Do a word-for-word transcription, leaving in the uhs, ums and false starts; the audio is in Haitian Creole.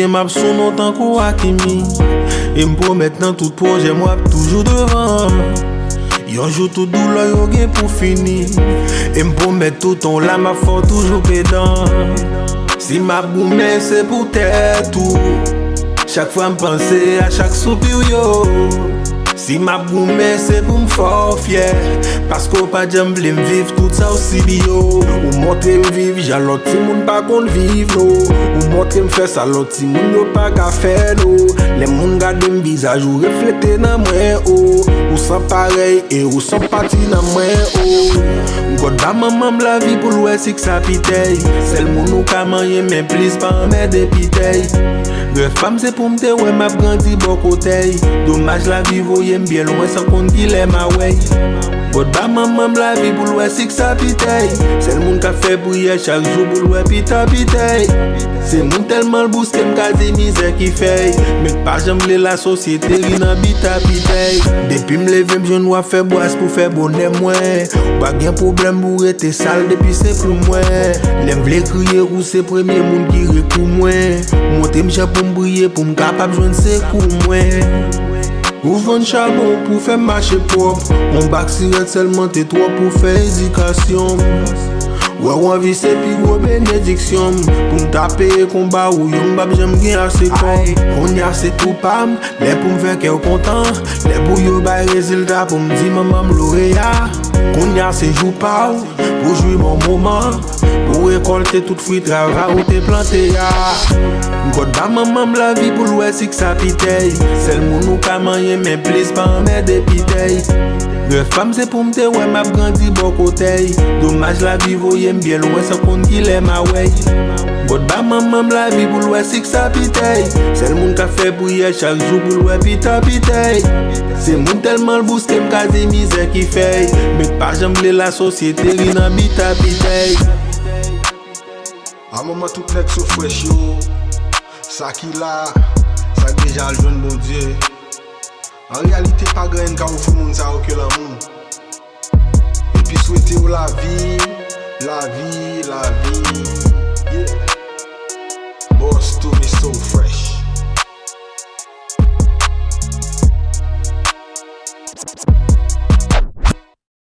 M ap sou non tankou Hakimi. E m pwomèt nan tout pwojè m w ap toujou devan. Yon jou tout doulè yo gen pou fini. E m pwomèt tout tan w la m ap fè w toujou pedan. Si m ap goumen se pou tèt ou. Chak fwa m panse a chak soupir yo. Si m ap goumen se pou m fè w fyè. Paske w pa t janm vle m viv tout sa w sibi yo. Ou montre m viv jan lòt timoun pa konn viv no. Ou montre m fè sa lòt timoun yo pa ka fè no. Lè moun gade m vizaj ou reflete nan mwen o. Ou san parèy e ou san pati nan mwen o. God ba manman m lavi pou l wè sik sa pitèy. Sèl moun ou ka manyen men plis pa anmède pitèy. Rèv pa m se pou m te wè m ap grandi bò kotèy. Domaj lavi voye m byen lwen san konn kilè m a wèy. God ba manman m lavi pou l wè sik sa pitèy. Sèl moun k ap fè priyè chak jou pou l wè pita pitèy. Se moun tèlman l bouske m kaze mizè ki fèy. Men k pa janm vle lasosyete ri nan bita pitèy. Depi m leve m jwenn w ap fè bwas pou fè bonè mwen. Ou pa gen pwoblèm pou rete sal depi se pou mwen. Lè m vle kriye ou se premye moun ki rekou mwen. Montre m jan pou m priye pou m kapab jwenn sekou mwen. Ou vann chabon pou fè m mache pwòp. Yon bak sirèt sèlman te twòp pou fè edikasyon m. Wè w anvi se pi gwo benediksyon m. Pou m ta peye konba ou yo m p ap janm gen ase kòb. Kounye a se tou pa m. Lè pou m fè kè w kontan. Lè pou yo bay rezilta pou m di manman m loreya. Kounye a se jou pa w. Pou jwi bon moman. Pou rekòlte tout fwi travay ou te plante a. God ba manman m lavi pou l wè sik sa pitèy. Sèl moun ou ka manyen men plis pa anmède pitèy. Rèv pa m se pou m te wè m ap grandi bò kotèy. Domaj lavi voye m byen lwen san konn kilè m a wèy. God ba manman m lavi pou l wè sik sa pitèy. Sèl moun k ap fè priyè chak jou pou l wè pita pitèy. Se moun tèlman l bouske m kaze mizè ki fèy. Men k pa janm vle lasosyete ri nan bita pitèy. A moman tout nèg so frèch yo. Sa ki la, sa k deja al jwenn Bondye. An reyalite pa gen anyen ka ofri moun sa yo ke lanmou. Epi swete yo lavi, lavi, lavi. Yeah. Boss to me so